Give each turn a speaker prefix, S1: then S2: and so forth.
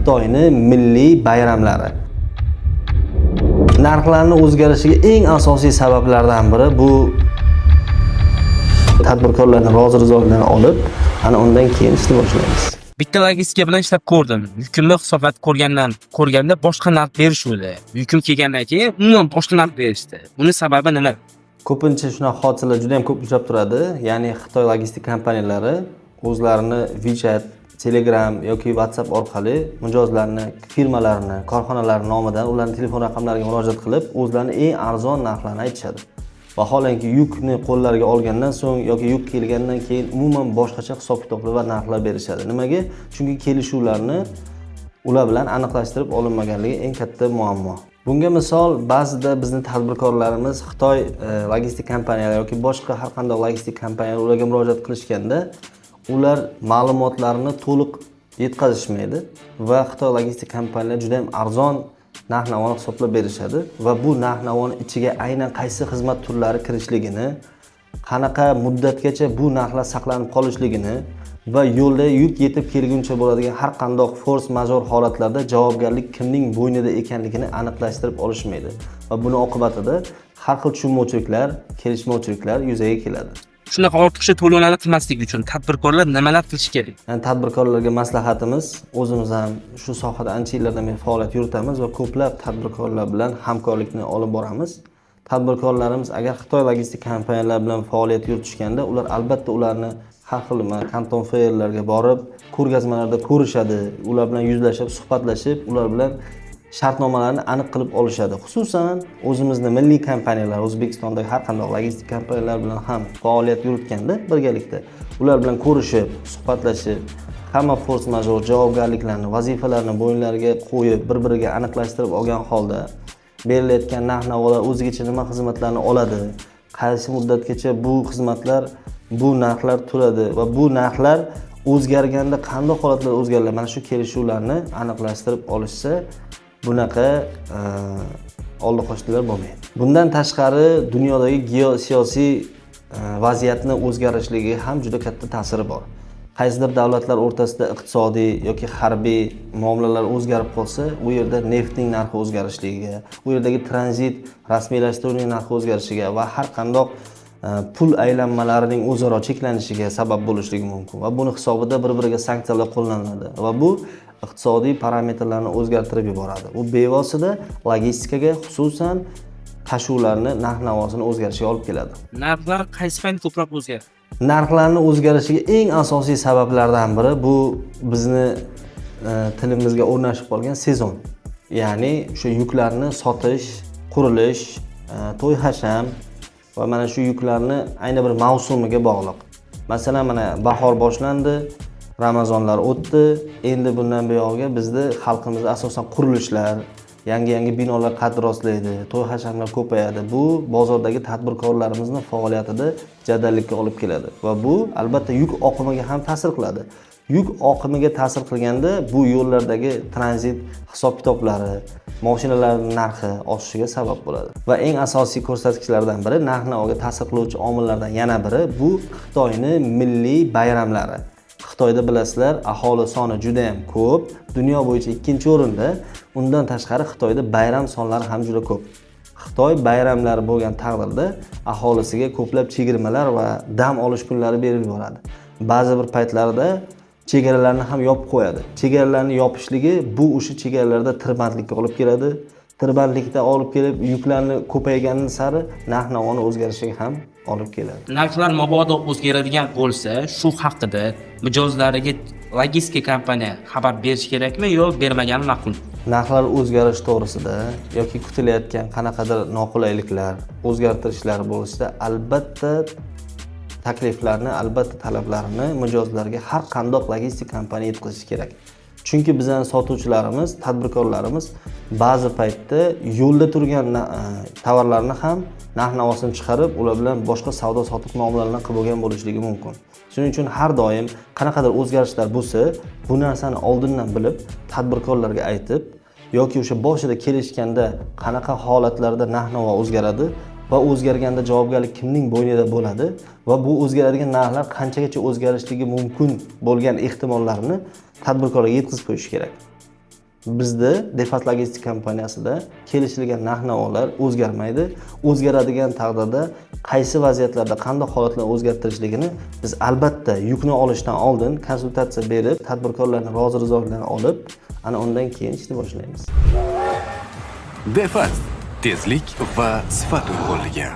S1: Xitoyni milliy bayramlari. Narxlarni o'zgarishiga eng asosiy sabablardan biri bu tadbirkorlarni rozi rizoliklarini olib, ana undan keyin ishni boshlaymiz.
S2: Bitta logistika bilan ishlab ko'rdim. Yukimni hisoblab ko'rganda boshqa narx berishuvdi. Yukim kelgandan keyin umuman boshqa narx berishdi. Buni sababi nima?
S1: Ko'pincha shunaqa hodisalar juda ham ko'p uchrab turadi. Ya'ni Xitoy logistik kompaniyalari o'zlarini WeChat, Telegram yoki WhatsApp orqali mijozlarni, firmalarni, korxonalarni nomidan ularning telefon raqamlariga murojaat qilib, o'zlarini eng arzon narxlarni aytishadi. Vaholanki, yukni qo'llariga olgandan so'ng yoki yuk kelgandan keyin umuman boshqacha hisob kitoblar va narxlar berishadi. Nimaga? Chunki kelishuvlarni ular bilan aniqlashtirib olinmaganligi eng katta muammo. Bunga misol, ba'zida bizni tadbirkorlarimiz Xitoy logistik kompaniyalari yoki boshqa har qanday logistik kompaniyalar, ularga murojaat qilishganda ular ma'lumotlarni to'liq yetkazishmaydi va Xitoy logistik kompaniyalari juda ham arzon narx navoni hisoblab berishadi va bu narx navoni ichiga aynan qaysi xizmat turlari kirishligini, qanaqa muddatgacha bu narxlar saqlanib qolishligini va yo'lda yuk yetib kelguncha bo'ladigan har qanday форс-мажор holatlarda javobgarlik kimning bo'ynida ekanligini aniqlashtirib olishmaydi va buni oqibatida har xil tushunmovchiliklar, kelishmovchiliklar yuzaga keladi.
S2: Shunaqa ortiqcha to'lovlarni qilmaslik uchun tadbirkorlar nimalar qilishi kerak?
S1: Yani tadbirkorlarga maslahatimiz, o'zimiz ham shu sohada ancha yillardan beri faoliyat yuritamiz va ko'plab tadbirkorlar bilan hamkorlikni olib boramiz. Tadbirkorlarimiz agar Xitoy logistik kompaniyalari bilan faoliyat yuritishganda, ular albatta ularni har xil nima, Canton Fairlarga borib, ko'rgazmalarda ko'rishadi, ular bilan yuzlashib, suhbatlashib, ular bilan shartnomalarni aniq qilib olishadi. Xususan, o'zimizni milliy kompaniyalar, O'zbekistondagi har qanday logistik kompaniyalar bilan ham faoliyat yuritganda birgalikda ular bilan ko'rishib, suhbatlashib, hamma форс-мажор javobgarliklarni, vazifalarni bo'yinlariga qo'yib, bir biriga aniqlashtirib olgan holda berilayotgan narx navolar o'zigacha nima xizmatlarni oladi, qaysi muddatgacha bu xizmatlar, bu narxlar turadi va bu narxlar o'zgarganda qanday holatlarda o'zgariladi, mana shu kelishuvlarni aniqlashtirib olishsa, bunaqa oldi qochdilar bo'lmaydi. Bundan tashqari, dunyodagi geosiyosiy vaziyatni o'zgarishligiga ham juda katta ta'siri bor. Qaysidir davlatlar o'rtasida iqtisodiy yoki harbiy muomalalar o'zgarib qolsa, u yerda neftning narxi o'zgarishligiga, u yerdagi tranzit rasmiylashtiruvning narxi o'zgarishiga va har qandoq pul aylanmalarining o'zaro cheklanishiga sabab bo'lishligi mumkin va buni hisobida bir biriga sanksiyalar qo'llaniladi va bu iqtisodiy parametrlarni o'zgartirib yuboradi. Bu bevosita logistikaga, xususan tashuvlarni narx navosini o'zgarishiga olib keladi.
S2: Narxlar qaysi payt ko'proq o'zgaradi?
S1: Narxlarni o'zgarishiga eng asosiy sabablardan biri bu bizni tilimizga o'rnashib qolgan sezon, ya'ni o'sha yuklarni sotish, qurilish, to'y hasham va mana shu yuklarni ayni bir mavsumiga bog'liq. Masalan, mana bahor boshlandi, Ramazonlar o'tdi, endi bundan buyog'iga bizni xalqimizda asosan qurilishlar, yangi yangi binolar qad rostlaydi, to'y hashamlar ko'payadi. Bu bozordagi tadbirkorlarimizni faoliyatida jadallikka olib keladi va bu albatta yuk oqimiga ham ta'sir qiladi. Yuk oqimiga ta'sir qilganda bu yo'llardagi tranzit hisob kitoblari, moshinalarning narxi oshishiga sabab bo'ladi. Va eng asosiy ko'rsatkichlardan biri, narx navoga ta'sir qiluvchi omillardan yana biri bu Xitoyni milliy bayramlari. Xitoyda, bilasizlar, aholi soni juda ham ko'p, dunyo bo'yicha ikkinchi o'rinda. Undan tashqari, Xitoyda bayram sonlari ham juda ko'p. Xitoy bayramlari bo'lgan taqdirda aholisiga ko'plab chegirmalar va dam olish kunlari berib yuboradi. Ba'zi bir paytlarda chegaralarni ham yopib qo'yadi. Chegaralarni yopishligi bu o'sha chegaralarda tirbandlikka olib keladi. Tirbandlikda olib kelib, yuklarni ko'paygani sari narx navoni o'zgarishiga ham olib keladi.
S2: Narxlar mabodo o'zgaradigan bo'lsa, shu haqida mijozlariga logistika kompaniya xabar berish kerakmi yo bermagani ma'qul?
S1: Narxlar o'zgarishi to'g'risida yoki kutilayotgan qanaqadir noqulayliklar, o'zgartirishlar bo'lishida albatta takliflarni, albatta talablarni mijozlarga har qandoq logistik kompaniya yetkazishi kerak. Chunki bizani sotuvchilarimiz, tadbirkorlarimiz ba'zi paytda yo'lda turgan tovarlarni ham narx navosini chiqarib, ular bilan boshqa savdo sotiq muomalalarini qilib bo'lgan bo'lishligi mumkin. Shuning uchun har doim qanaqadir o'zgarishlar bo'lsa, bu narsani oldindan bilib, tadbirkorlarga aytib yoki o'sha boshida kelishganda qanaqa holatlarda narx navo o'zgaradi va o'zgarganda javobgarlik kimning bo'ynida bo'ladi va bu o'zgaradigan narxlar qanchagacha o'zgarishligi mumkin bo'lgan ehtimollarni tadbirkorlarga yetkazib qo'yish kerak. Bizda, Defast Logistik kompaniyasida kelishilgan narx navolar o'zgarmaydi. O'zgaradigan taqdirda qaysi vaziyatlarda, qanday holatlarda o'zgartirishligini biz albatta yukni olishdan oldin konsultatsiya berib, tadbirkorlarni rozi rizoliklarini olib, ana undan keyin ishni boshlaymiz.
S3: Defast: tezlik va sifat uyg'unligi.